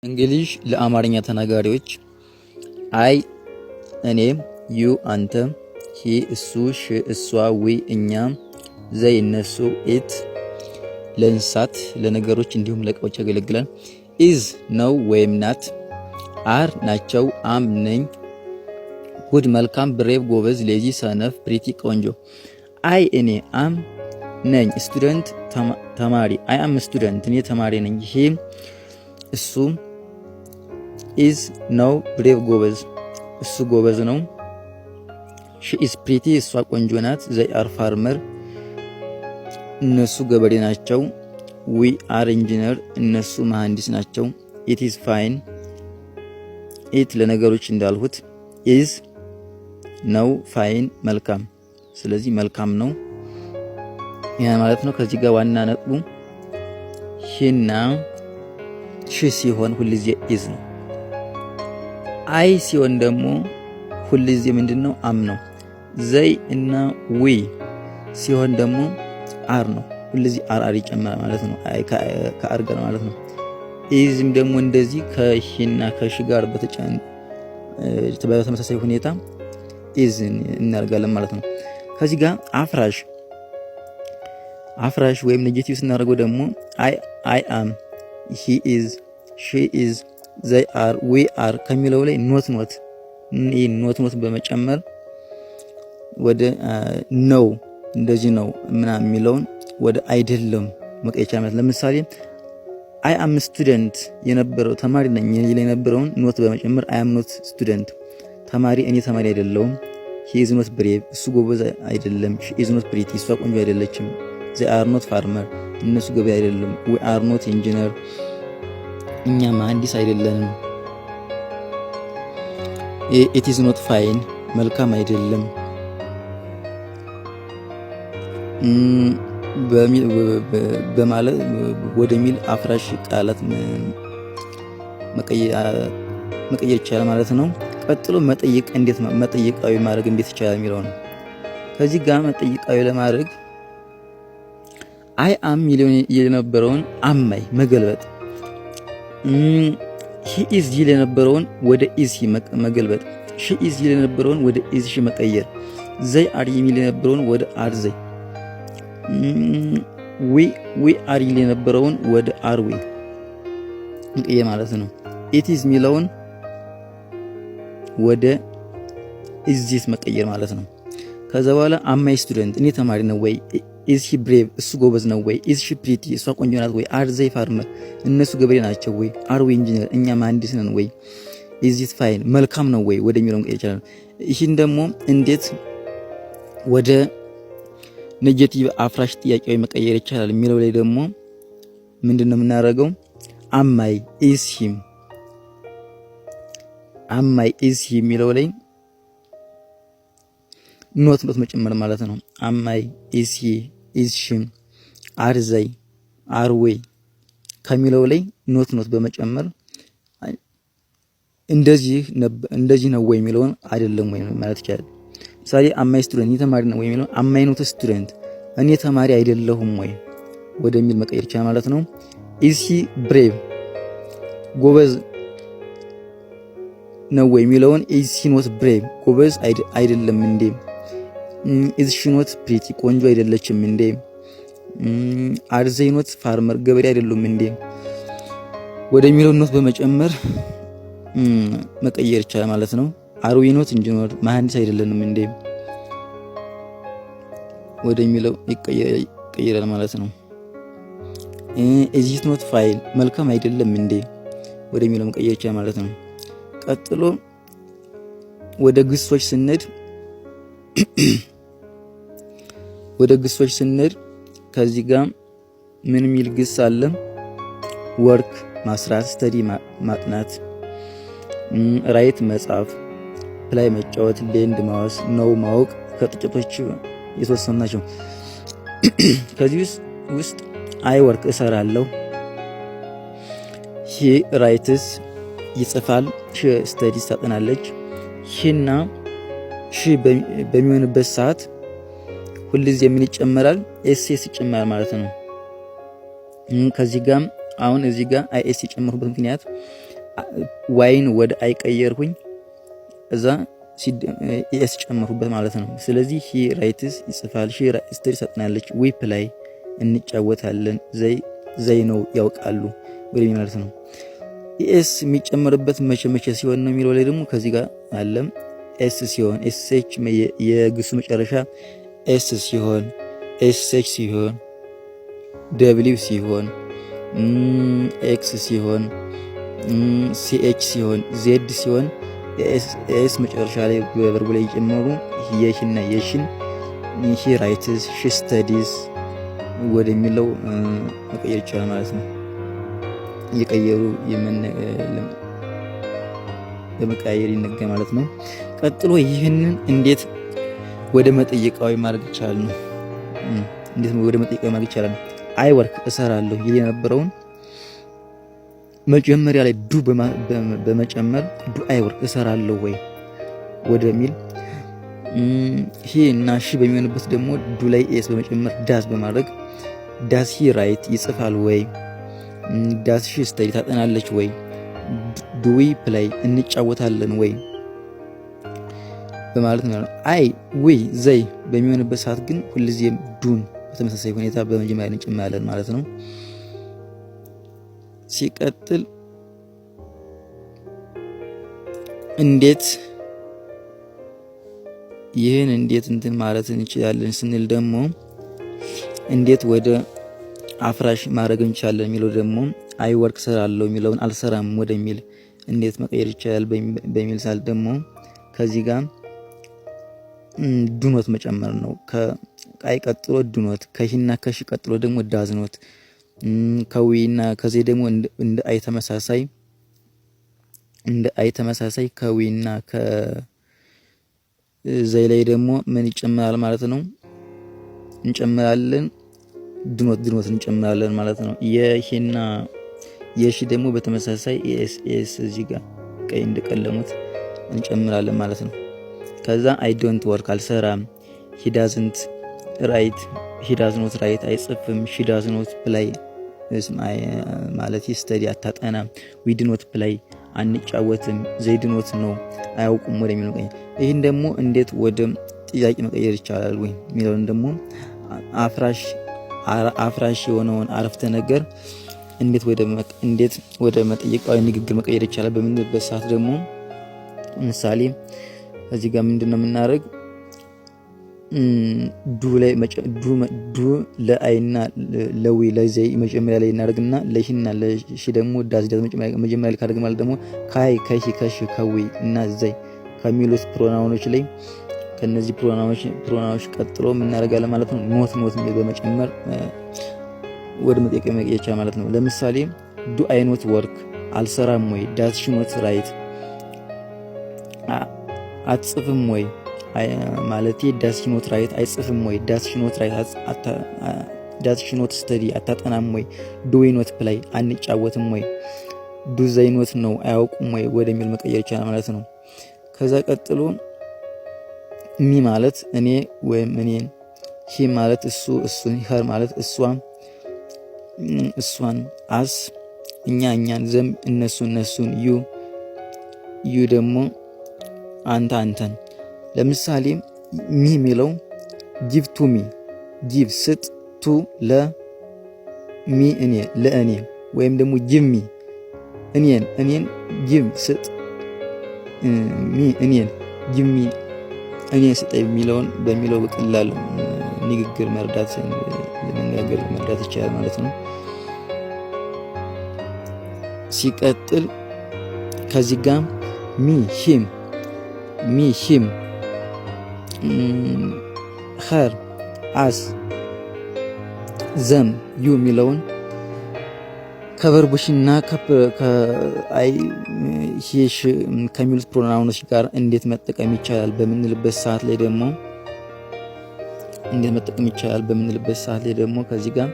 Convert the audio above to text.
English ለአማርኛ ተናጋሪዎች። I እኔ፣ you አንተ፣ he እሱ፣ she እሷ፣ we እኛ፣ they እነሱ፣ it ለእንስሳት፣ ለነገሮች እንዲሁም ለእቃዎች ያገለግላል። Is ነው ወይም ናት፣ are ናቸው፣ am ነኝ፣ good መልካም፣ brave ጎበዝ፣ lazy ሰነፍ፣ pretty ቆንጆ። I እኔ፣ am ነኝ፣ student ተማሪ። I am student፣ እኔ ተማሪ ነኝ። He እሱ፣ is ነው፣ brave ጎበዝ፣ እሱ ጎበዝ ነው። She is pretty፣ እሷ ቆንጆ ናት። They are farmer፣ እነሱ ገበሬ ናቸው። We are engineer፣ እነሱ መሐንዲስ ናቸው። It is fine፣ it ለነገሮች እንዳልሁት፣ is ነው፣ fine መልካም። ስለዚህ መልካም ነው ያ ማለት ነው። ከዚህ ጋር ዋና ነጥቡ he ና she ሲሆን ሁልጊዜ is ነው። I ሲሆን ደግሞ ሁልጊዜ ምንድን ነው? Am ነው። They እና we ሲሆን ደግሞ are ነው። ሁልጊዜ are are ይጨመራል ማለት ነው። ከ are ጋር ማለት ነው። Is ም ደግሞ እንደዚህ ከ he ና ከ she ጋር በተመሳሳይ ሁኔታ is እናደርጋለን ማለት ነው። ከዚህ ጋር አፍራሽ ወይም negative ስናደርገው ደግሞ I am፣ he is፣ she is፣ they are፣ we are ከሚለው ላይ not not not not በመጨመር ወደ ነው፣ እንደዚህ ነው ምናምን የሚለውን ወደ አይደለም መቀየር ይቻላል። ለምሳሌ I am student የነበረው፣ ተማሪ ነኝ የነበረውን not በመጨመር I am not student፣ ተማሪ እኔ ተማሪ አይደለሁም። He is not brave፣ እሱ ጎበዝ አይደለም። She is not pretty፣ እሷ ቆንጆ አይደለችም። They are not farmer፣ እነሱ ገበሬ አይደሉም። We are not engineer፣ እኛ መሐንዲስ አይደለንም። It is not fine፣ መልካም አይደለም በማለት ወደሚል አፍራሽ ቃላት መቀየር ይቻላል ማለት ነው። ቀጥሎ መጠይቅ እንዴት መጠይቃዊ ማድረግ እንዴት ይቻላል የሚለው ነው። ከዚህ ጋር መጠይቃዊ ለማድረግ I am የሚለውን የነበረውን am I መገልበጥ፣ he is ይል የነበረውን ወደ is he መገልበጥ፣ she is ይል የነበረውን ወደ is she መቀየር፣ they are የሚል የነበረውን ወደ are they፣ we are ይል የነበረውን ወደ are we መቀየር ማለት ነው። It is የሚለውን ወደ is it መቀየር ማለት ነው። ከዛ በኋላ am I student፣ እኔ ተማሪ ነው ወይ? Is he brave፣ እሱ ጎበዝ ነው ወይ? Is she pretty፣ እሷ ቆንጆ ናት ወይ? Are they farmer፣ እነሱ ገበሬ ናቸው ወይ? Are we engineer፣ እኛ መሐንዲስ ነን ወይ? Is it fine፣ መልካም ነው ወይ ወደሚለው መቀየር ይቻላል። ይህን ደግሞ እንዴት ወደ negative አፍራሽ ጥያቄያዊ መቀየር ይቻላል የሚለው ላይ ደግሞ ምንድን ነው የምናደርገው? Am I፣ is he፣ am I፣ is he የሚለው ላይ not not መጨመር ማለት ነው። Am I፣ is he፣ is she፣ are they፣ are we ከሚለው ላይ not not በመጨመር እንደዚህ ነው ወይ የሚለውን አይደለም ወይ ማለት ይቻላል። ምሳሌ am I student፣ እኔ ተማሪ ነው ወይ የሚለውን am I not student፣ እኔ ተማሪ አይደለሁም ወይ ወደሚል መቀየር ይቻላል ማለት ነው። Is he brave፣ ጎበዝ ነው ወይ የሚለውን is he not brave፣ ጎበዝ አይደለም እንዴ? Is she not pretty፣ ቆንጆ አይደለችም እንዴ? Are they not farmer፣ ገበሬ አይደሉም እንዴ? ወደሚለው not በመጨመር መቀየር ይቻላል ማለት ነው። Are we not engineer፣ መሐንዲስ አይደለንም እንዴ ወደሚለው ይቀየራል ማለት ነው። Is it not fine፣ መልካም አይደለም እንዴ ወደሚለው መቀየር ይቻላል ማለት ነው። ቀጥሎ ወደ ግሶች ስንሄድ ከዚህ ጋር ምን የሚል ግስ አለ? Work መስራት፣ study ማጥናት፣ write መጻፍ፣ play መጫወት፣ lend ማዋስ፣ know ማወቅ ከጥቂቶች የተወሰኑ ናቸው። ከዚህ ውስጥ I work እሰራለሁ፣ he writes ይጽፋል፣ she studies ታጠናለች። He ና she በሚሆንበት ሰዓት ሁልጊዜ ምን ይጨመራል? S S ይጨመራል ማለት ነው። ከዚህ ጋር አሁን እዚህ ጋር I S የጨመርኩበት ምክንያት Y ን ወደ I ቀየርኩኝ፣ እዛ es ጨመርኩበት ማለት ነው። ስለዚህ he writes ይጽፋል፣ she studies ታጠናለች፣ we play እንጫወታለን፣ they know ያውቃሉ ወደሚል ማለት ነው። es የሚጨመርበት መቼ መቼ ሲሆን ነው የሚለው ላይ ደግሞ ከዚህ ጋር አለም። s ሲሆን፣ sh፣ የግሱ መጨረሻ s ሲሆን፣ sh ሲሆን፣ w ሲሆን፣ x ሲሆን፣ ch ሲሆን፣ z ሲሆን es መጨረሻ ላይ በ verb ኡ ላይ የጨመሩ የሂና የሽን ሂ ራይትስ፣ ሺ ስተዲስ ወደሚለው መቀየር ይቻላል ማለት ነው። እየቀየሩ በመቀያየር ይነገር ማለት ነው። ቀጥሎ ይህንን እንዴት ወደ መጠይቃዊ ማድረግ ይቻላል ነው። እንዴት ወደ መጠይቃዊ ማድረግ ይቻላል? I work እሰራለሁ ይል የነበረውን መጀመሪያ ላይ do በመጨመር do I work እሰራለሁ ወይ ወደሚል፣ he እና she በሚሆንበት ደግሞ do ላይ es በመጨመር does በማድረግ does he write ይጽፋል ወይ፣ does she study ታጠናለች ወይ፣ do we play እንጫወታለን ወይ በማለት ነው። I፣ we፣ they በሚሆንበት ሰዓት ግን ሁልጊዜም do ን በተመሳሳይ ሁኔታ በመጀመሪያ እንጨምራለን ማለት ነው። ሲቀጥል እንዴት ይህን እንዴት እንትን ማለት እንችላለን ስንል ደግሞ እንዴት ወደ አፍራሽ ማድረግ እንችላለን የሚለው ደግሞ I work እሰራለሁ የሚለውን አልሰራም ወደሚል እንዴት መቀየር ይቻላል በሚል ሳል ደግሞ ከዚህ ጋር do not መጨመር ነው። ከ I ቀጥሎ do not፣ ከ he ና ከ she ቀጥሎ ደግሞ does not፣ ከ we ና ከ they ደግሞ እንደ I ተመሳሳይ፣ እንደ I ተመሳሳይ ከ we ና ከ they ላይ ደግሞ ምን ይጨምራል ማለት ነው? እንጨምራለን do not፣ do not እንጨምራለን ማለት ነው። የ he ና የ she ደግሞ በተመሳሳይ es፣ es እዚህ ጋር ቀይ እንደቀለሙት እንጨምራለን ማለት ነው። ከዛ I don't work አልሰራም፣ he doesn't write፣ he does not write አይጽፍም፣ she does not play ማለት study አታጠናም፣ we do not play አንጫወትም፣ they do not know አያውቁም ወደሚለው ቀኝ። ይህን ደግሞ እንዴት ወደ ጥያቄ መቀየር ይቻላል ወይ የሚለውን ደግሞ አፍራሽ የሆነውን አረፍተ ነገር እንዴት ወደ መጠይቃዊ ንግግር መቀየር ይቻላል በምንልበት ሰዓት ደግሞ ምሳሌ እዚህ ጋር ምንድን ነው የምናደርግ? Do ላይ do ለ I ና ለ we ለ they መጀመሪያ ላይ እናደርግና ለ he ና ለ she ደግሞ does፣ does መጀመሪያ ላይ ካደረግን ማለት ደግሞ ከአይ፣ ከሂ፣ ከሺ፣ ከዊ እና ዘይ ከሚሉት pronoun ኦች ላይ ከነዚህ pronoun ኦች ቀጥሎ የምናደርጋለን ማለት ነው። not፣ not የሚል በመጨመር ወደ መጠየቅ መቀየር ማለት ነው። ለምሳሌ do I not work አልሰራም ወይ? Does she not write አትጽፍም ወይ? ማለት does she not write አይጽፍም ወይ? Does she not write፣ does she not study አታጠናም ወይ? Do we not play አንጫወትም ወይ? Do they not know አያውቁም ወይ ወደሚል መቀየር ይቻላል ማለት ነው። ከዛ ቀጥሎ me ማለት እኔ ወይም እኔን፣ he ማለት እሱ እሱን፣ her ማለት እሷ እሷን፣ us እኛ እኛን፣ them እነሱ እነሱን፣ you ደግሞ አንተ አንተን። ለምሳሌ me የሚለው give to me፣ give ስጥ፣ to ለ፣ me እኔ፣ ለእኔ ወይም ደግሞ give me እኔን፣ እኔን give ስጥ፣ me እኔን፣ give me እኔን ስጠኝ የሚለውን በሚለው በቀላል ንግግር መርዳት ለመነጋገር መርዳት ይቻላል ማለት ነው። ሲቀጥል ከዚህ ጋር me፣ him፣ me፣ him፣ her፣ us፣ them፣ you የሚለውን ከ verb ኦችና ከ I፣ he፣ she ከሚሉት pronoun ኦች ጋር እንዴት መጠቀም ይቻላል በምንልበት ሰዓት ላይ ደግሞ እንዴት መጠቀም ይቻላል በምንልበት ሰዓት ላይ ደግሞ ከዚህ ጋር